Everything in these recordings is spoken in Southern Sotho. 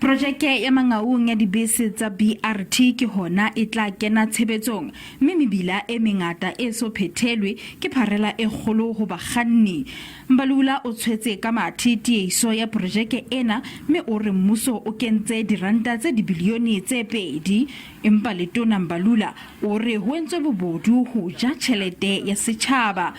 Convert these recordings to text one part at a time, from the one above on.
Projeke ya Mangaung ya dibese tsa BRT ke hona e tla kena tshebetsong mme mebila e mengata e so phethelwe ke pharela e kgolo ho bakganni. Mbalula o tshwetse ka mathe tiehiso ya projeke ena mme o re mmuso o kentse diranta tse dibilione tse pedi. Empa Letona Mbalula o re ho entswe bobodu ho ja tjhelete ya setjhaba.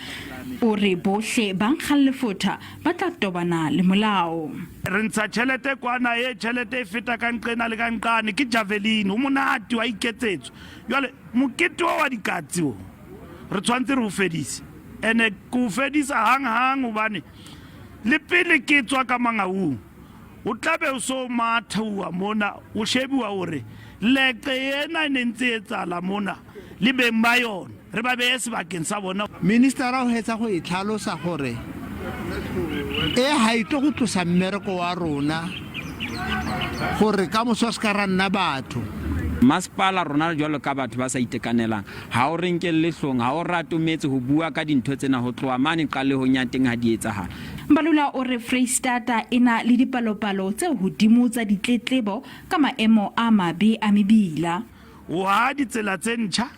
O re bohle ba nkgang lefotha ba tla tobana le molao. Re ntsha tjhelete kwana, e tjhelete e feta ka nqena le ka nqane, ke javelin, ho monate, wa iketsetswa. Jwale mokete o wa dikatse o, re tshwanetse re o fedise. Ene ke o fedisa hang-hang hobane le pele ke tswa ka Mangaung, o tla be o so mathauwa mona, o shebiwa hore leqe ena e ne ntse e etsahala mona le beng ba yona re ba behe sebakeng sa bona. Ministara o hetsa go e tlhalosa gore e ga e tlo go tlosa mmereko wa rona gore ka moso se ka ra nna batho. Masepala rona jwalo ka batho ba sa itekanelang ha o re nkelle hlong, ha o ratometse ho bua ka dintho tsena ho tloha mane qalehong ya teng ha di etsahala. Mbalula o re Freistata e na le dipalopalo tse hodimo tsa ditletlebo ka maemo a mabe a mebila. O haha ditsela tse ntjha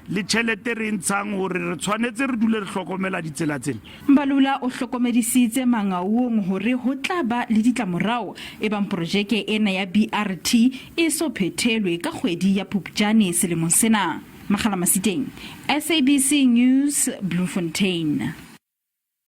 le tjhelete re e ntshang hore re tshwanetse re dule re hlokomela ditsela tsena. Mbalula o hlokomedisitse Mangaung hore ho tla ba le ditlamorao ebang porojeke ena ya BRT e so phethelwe ka kgwedi ya Phupjane selemong sena. Makgala Masiteng, SABC News, Bloemfontein.